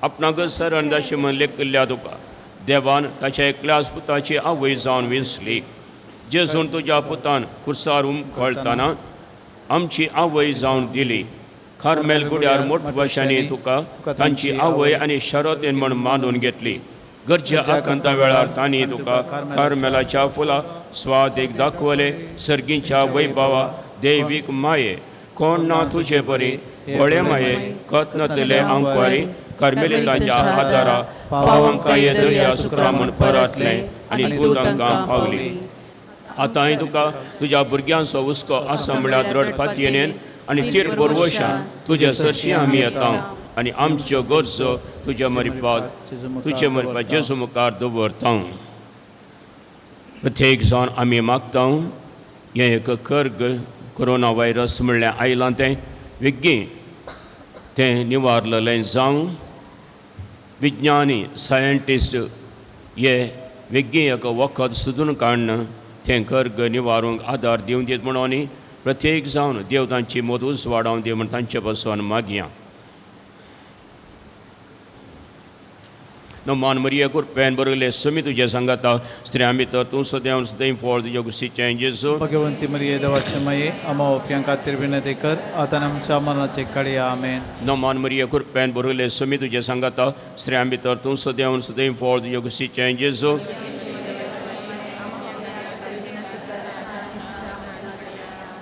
आपणाक शरण दाशी म्हूण लेखिल्ल्या तुका देवान ताच्या एकल्याच पुताची आवय जावन विंचली. जेजून तुज्या पुतान खुर्सार उमकळतना आमची आवय जावन दिली. कार्मेल गुड्यार मोटवाशांनी तुका तांची आवय आनी शरतेन म्हूण मानून घेतली. गरजे आकांता वेळार तांणी तुका कार्मेलाच्या फुलां स्वाद एक दाखवले. सर्गीच्या वैभवा दैवीक माये, कोण ना तुजे बरी भोळे माये, खत नातले आंकवारी कार्मेलिताच्या आदारा पाव आमकां हे दर्या सुक्रा म्हूण परतलें आनी तूं तांकां पावली. आतांय तुका तुज्या भुरग्यांचो हुस्को आसा म्हळ्यार द्रड पातयेन आनी तीर बरवशान तुज्या सरशी आमी येता आनी आमच्यो गरजो तुज्या मरिपात तुजे मरिपात जेजू मुखार दवरता. प्रत्येक जावन आमी मागता हें एक कर्ग कोरोना व्हायरस म्हणल्यार आयलां तें वेगीं तें निवारलें जावं. विज्ञानी सायंटिस्ट हे वेगीं एक वखद सोदून काडून तें कर्ग निवारूंक आदार दिवं दीत म्हणून प्रत्येक जावन देव तांची मदूच वाडावन दी म्हूण तांचे पासून मागया. मान मरिया कृपेन बरयले समी तुजे सांगाता, स्त्रियां भितर तूं सदैव सदैव फळ तुज्या कुशीचें जेजू. भगवंती मरिये देवाचे माये, आम्हा ओप्यां खातीर विनंती कर, आतां आमच्या मरणाचे घडये. आमेन. मान मरिया कृपेन बरयले समी तुजे सांगाता, स्त्रियां भितर तूं सदैव सदैव फळ तुज्या कुशीचें जेजू.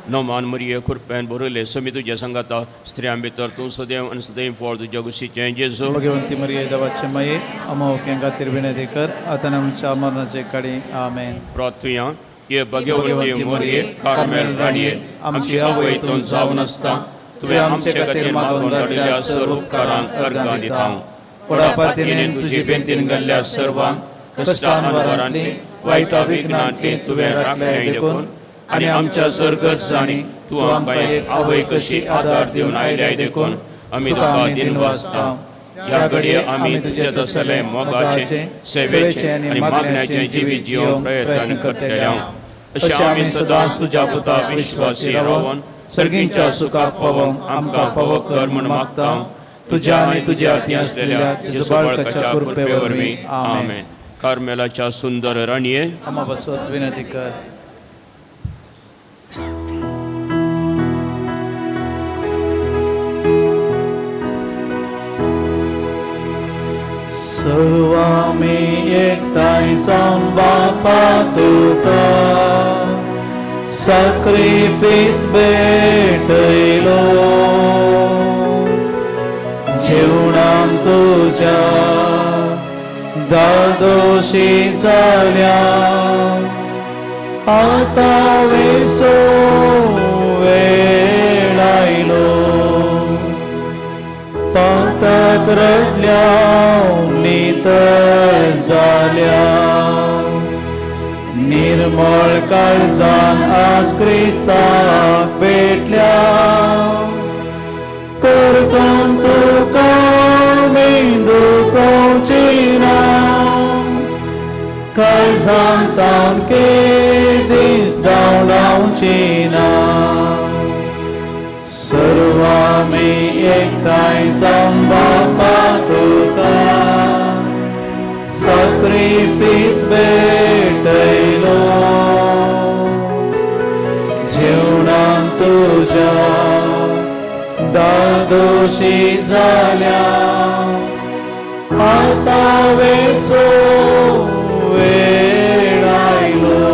मान मरिया कृपेन बरयले समी तुजे सांगाता, स्त्रियां भितर तूं सदैव आनी सदैव फळ तुज्या कुशीचें जेजू. भगवंती मरिये देवाचे माये, आम्हा ओप्यां खातीर विनंती कर, आतां आमच्या मरणाचे घडये. आमेन. प्रार्थुया. हे भगवंती मोरये कार्मेल राणये, आमची आवय तूं जावन आसता तुवें आमचे खातीर मागून धाडिल्ल्या सर्व उपकारांक अर्गां दिता. व्हडा पातीन तुजी बेंतीन घाल्ल्या सर्वांक कश्टां वारांतली वायटा विघ्नांतली तुवें राखलें देखून आनी आमच्या सर्गजांनी तूं आमकां एक आवय कशी आदार दिवन आयल्याय देखून आमी तुका दिनवासता. ह्या घडये आमी तुजे तसले मोगाचें सेवेचें आनी मागण्याचें जिवीत जिवंक प्रयत्न करतले. अशें आमी सदांच तुज्या पुता विश्वासी रावन सर्गींच्या सुखाक पावोवंक आमकां फावो कर म्हूण मागता. तुज्या आनी तुज्या हाती आसलेल्या जेजू बाळकाच्या कृपे वरवीं. आमेन. कार्मेलाच्या सुंदर राणये, आम्हा बसत विनंती कर. सर्वामी एकठांय जावन बापा तुका साक्रिफीस भेटयलो. जेवणान तुज्या दादोशी जाल्या, आतां वेसो वेळ आयलो. पातक रडल्या नितळ जाल्या, निर्मळ काळजान आज क्रिस्ताक भेटल्या. परतून तुका दुखोवची ना, काळजान तावन केदीस धांवडावची ना. सर्वामी एकठांय जावन बापा तुका साक्रिफीस भेटयलो. जेवणान तुज्या दादोशी जाल्या, आतां वेसो वेळ आयलो.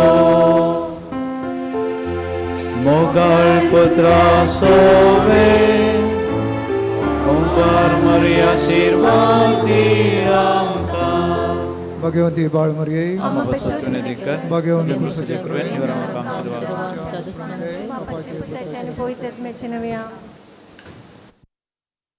मोगाळ पुत्रा सोवे ओंकार मरी आशिर्वाद दी आमकां. भगवंती बाळ मरिये, आमा पासत विनंती कर. भगवंती क्रुसाचे कृपेन निवरा आमकां आमच्या देवा. पापाचे पुताचे आनी पवित्र आत्म्याचे नव्या.